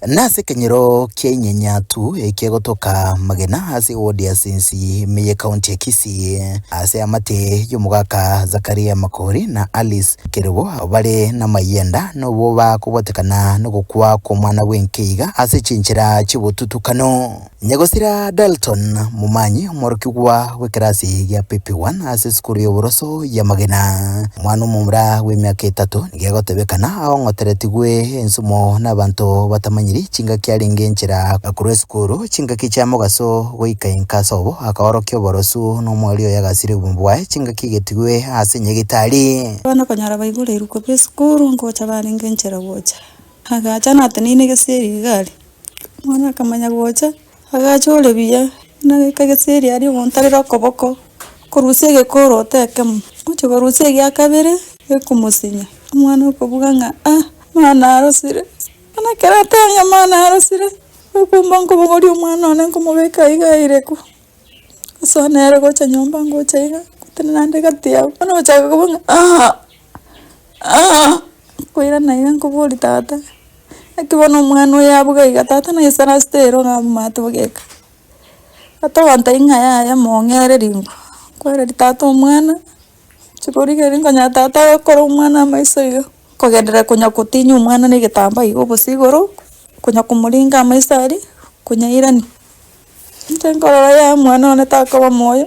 Nase ekenyoro kia Inyenyatu ekegotoka magena ase ewodi ya Sinsi ime y'ekaunti ya Kisii, ase amate y'omogaka Zakaria Makori na Alice Kerubo bare namayienda nobwo bakobwatekana nogokwa kw'omwana bw'enkeiga ase chinchera chi'obotutukano. Nyagosira Dalton Momanyi, omworokigwa bw'ekerasi gia PP1 ase esukuru y'oboroso y'amagena, omwana omomura bw'emiaka etato, nigo egotebekana aong'oteretigwe ensumo n'abanto batamanyiri chingaki arenge enchera korwa esukuru chingaki chia mogaso goika inka ase obo akaorokia oborosu n'omweri oye agasira obogima bwaye chingaki egetigwe ase nyagetari. Abana konyora baigoreirwe korwa esukuru ngocha barenge enchera gocha, agacha nateneine gesieri iga aria. Omwana akamanya gocha, agacha ore buya, buna agaika gesieri aria omonto arere okoboko, korusia egekoroto ekemo, ogochia korusia egia kabere, gekomosinya. Omwana okobuga ng'a ah, mama narosire, bono ekero ateba ng'a mama narosire, okumba nkobogoria omwana one nkomobeka iga airekwa, gosoa nere gocha nyomba ngocha iga, ngotenena ande gati yabo, bono ogochaka kobuga ng'a ah ah, nkoirana iga nkoboria tata. Naki bono omwana oyo abuga iga, tata naisaransete ero ng'a omanyete bogeka. Atogontebia ng'a yaya mong'ereri inwe, nkwereri tata omwana, nchia korigereria nkonyora tata agokora omwana amaiso iga, kogenderera konya gotinyia omwana na egetambaa iga obosio igoro, konya komoringa amaiso aria, konyairania. Inche nkorora yaya omwana one takoba moyo,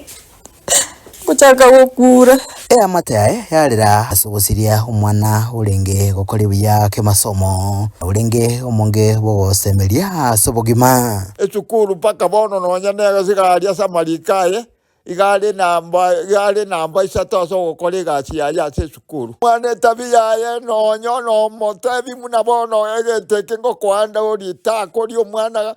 ngochaka gokura. Eamate yaye yarera ase ogosiria omwana orenge gokora buya kemasomo, na orenge omonge bw'ogosemeria ase obogima. Esukuru mpaka bono nonya nesigari ase amariko aye, iga are namba iga are namba isato ase ogokora egasi yaye ase esukuru. Omwana etabi yaye nonya nomotebi buna bono egento eke ngokoanda orie takoria omwana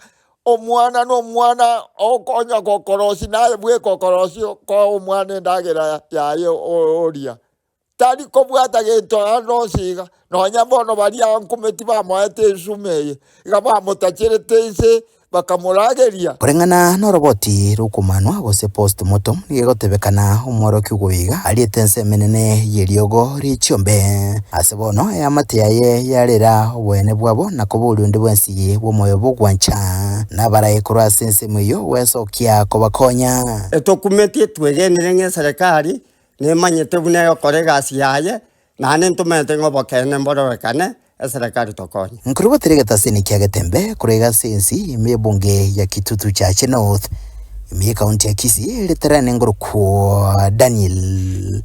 Omwana nomwana okonya gokorosia naye bweka okorosia koa omwana endagera yaye oria. Tari kobwata gento aande onsi iga, nonya bono baria nkumeti bamoete ensuma eye, iga bamotacherete inse bakamorageria. Koreng'ana noroboti rw'okomanwa gose post-mortem nigo egotebekana omworokigwa oyo iga ariete ensemo enene y'eriogo rie chiombe. Ase bono eamate yaye yarera oboene bwabo na koboria onde bwensi bw'omoyo bw'ogwancha, na abarae korwa ase ensemo eyio gwesokia kobakonya. Etokumetie twegenire ng'a eserekari nemanyete buna egokora egasi yaye, naende ntomanyete ng'a obokeene mbororekane, eserekari tokonye. Nkorubatera egetasini kia Getembe korwa iga ase ensi ime y'ebunge ya Kitutu Chache North, ime y'ekaunti ya Kisii, ritarane ngorokwa Daniel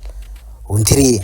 Ontiri.